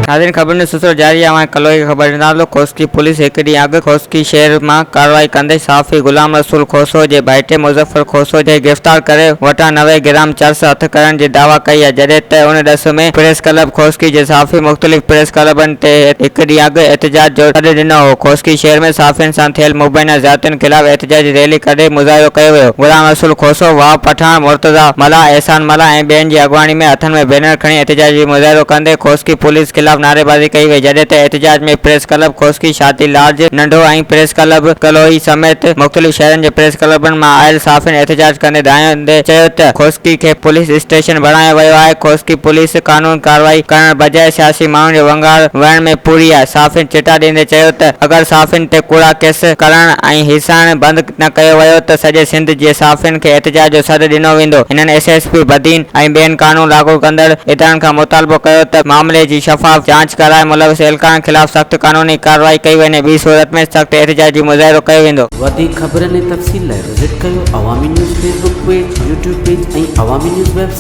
ناظرين خبرن جو سلسلو جاري آهي اوهان کي ڪلهوئي کي خبر ڏينداسين کوسڪي پوليس هڪ ڏينهن اڳ کوسڪي شهر مان ڪارروائي ڪندي صحافي غلام رسول کوسو جي ڀائٽي مظفر کوسو کي گرفتار ڪري وٽان 90 گرام چرس هٿ ڪرڻ جي دعويٰ ڪئي آهي جڏهن ته ان ڏس ۾ پريس ڪلب کوسڪي جي صحافي مختلف پريس ڪلبن تي هڪ ڏينهن اڳ احتجاج جو سڏ ڏنو هو کوسڪي شهر ۾ صحافين سان ٿيل مبينا زيادتين خلاف احتجاجي ريلي ڪڍي مظاهرو ڪيو ويو غلام رسول کوسو وهاب پٺاڻ مرتضيٰ ملاح احسان ملاح ۽ ٻين جي اڳواڻي ۾ هٿن ۾ بينر کڻي احتجاجي مظاهرو ڪندي کوسڪي پوليس خلاف نعريبازي ڪئي وئي جڏهن ته احتجاج ۾ پريس ڪلب کوسڪي، شادي لارج، ننڍو ۽ پريس ڪلب ڪلوئي سميت مختلف شهرن جي پريس ڪلبن مان آيل صحافين احتجاج ڪندي دانهيندي چيو ته کوسڪي کي پوليس اسٽيشن بڻايو ويو آهي، کوسڪي پوليس قانون ڪارروائي ڪرڻ بجاء سياسي ماڻهن جو ونگار وهڻ ۾ پوري آهي، صحافين چٽا ڏيندي چيو ته اگر صحافين تي ڪوڙا ڪيس ڪرڻ ۽ هيسائڻ بند نه ڪيو ويو ته سڄي سنڌ جي صحافين کي احتجاج جو سڏ ڏنو ويندو. هنن ايس ايس پي بدين ۽ ٻين قانون لاڳو ڪندڙ ادارن کان مطالبو ڪيو ته معاملي جي شفاف جاچ ڪرائي ملوث اهلڪارن خلاف سخت قانوني ڪارروائي ڪئي وڃي ٻي صورت ۾ سخت احتجاجي مظاهرو ڪيو ويندو. وڌيڪ خبرن ۽ تفصيل لاء وزٽ ڪيو Awami news Facebook page, YouTube page ۽ Awami news website.